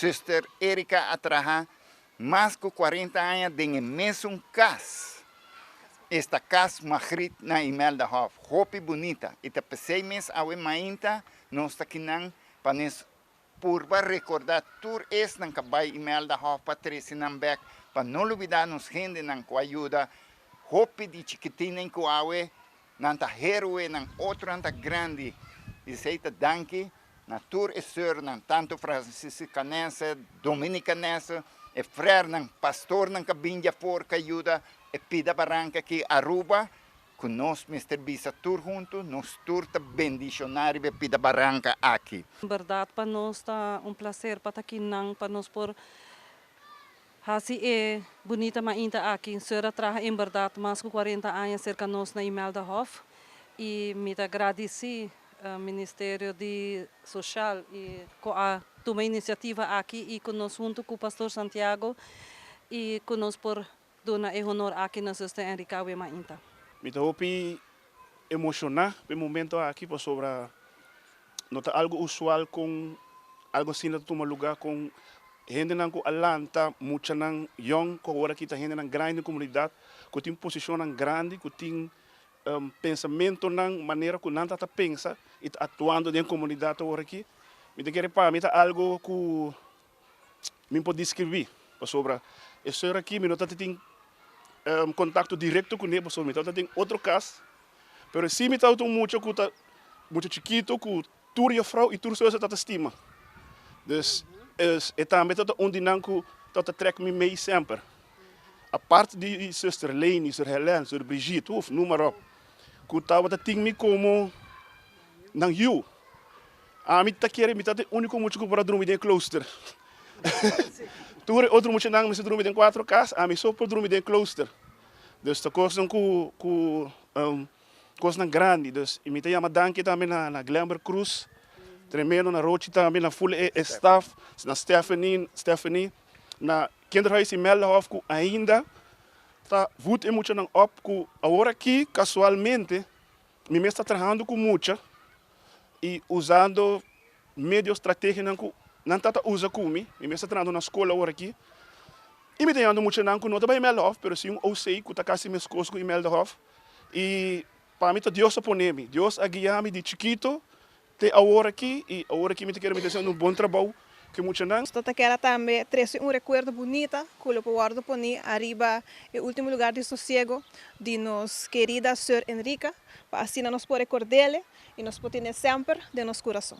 Zuster Erika a traha mas ku 40 aña den e mesun kas. Esta Cas Magriet na Imeldahof. Hopi bunita. I ta p'esei mes awe mainta nos ta akinan pa nos purba rekordá tur esnan ku a bai Imeldahof pa trese nan bèk, pa no lubidá nos hendenan ku a yuda hopi di chikitinnan ku awe nan ta héroenan, otronan ta grandi. I esei ta danki na tur e sùrnan, tantu fransiskaneses, dominikanese, e frèrnan, pastornan ku a bin di afor ku a yuda e pida baranka aki Aruba, ku nos mester bisa tur huntu, nos tur ta bendishoná riba e pida baranka aki. En bèrdat pa nos ta un plaser pa ta akinan pa nos por hasi e bunita mainta aki. Sùr a traha en bèrdat mas ku 40 aña serka nos na Imeldahof i mi ta gradisí Ministerio di Sosial i ku a tuma inisiativa aki i ku nos huntu ku Pastor Santiago i ku nos por duna e honor aki na Zuster Enrica awe mainta. Mi ta hopi emoshoná pa e momento aki pasobra no ta algu usual kon algu asina ta tuma lugá kon hendenan ku a lanta muchanan yòn ku awor aki ta hendenan grandi den komunidat ku tin posishonnan grandi, ku tin pensamentonan manera ku nan ta ta pensa i ta aktuando den komunidat awor aki. Mi ta kere pa mi ta algu ku mi por deskribí pasobra e seur aki mi no ta tin kontakto direkto kuné pasobra mi tabata den otro kas, pero si mi tabata un mucha ku ta mucha chikitu ku tur jufrou i tur zuster tabata stima. Dus e tambe tabata un di nan ku tabata trèk mi mei semper. Apart di zuster Leni, zuster Helen, zuster Brigitte, uf, noem maar op, ku tabata tin mi komo nan yu. Ami ta kere mi ta e úniko mucha ku por a drumi den e klooster. Tur e otro muchanan mester drumi den kuatro kas, ami so por drumi den e klooster. Dus ta kosnan ku kosnan grandi. Dus i mi ta yama danki tambe na Glenber Cruz, tremendo, na Rochi tambe, na full e staff, na Stephanie, Stephanie, na Kinderhuis Imeldahof ku ainda ta voed e muchanan op ku awor aki kasualmente mi mes ta trahando ku mucha i usando medio strategianan ku nan ta usa ku mi. Mi mes ta trahando na skol awor aki i mi ta yamando muchanan ku no ta bai Imeldahof pero si un OC ku ta kasi meskos ku Imeldahof i pa mi ta Dios a pone mi. Dios a guia mi di chikito te awor aki i awor aki mi ta kere mi ta hasiendo un bon trabou ku e muchanan. Nos ta kere tambe trese un rekuerdo bunita ku lo por wòrdu poní ariba e último lugar di sosiego di nos kerida Sùr Enrica, pa asina nos por rekord'é i nos por tene semper den nos kurason.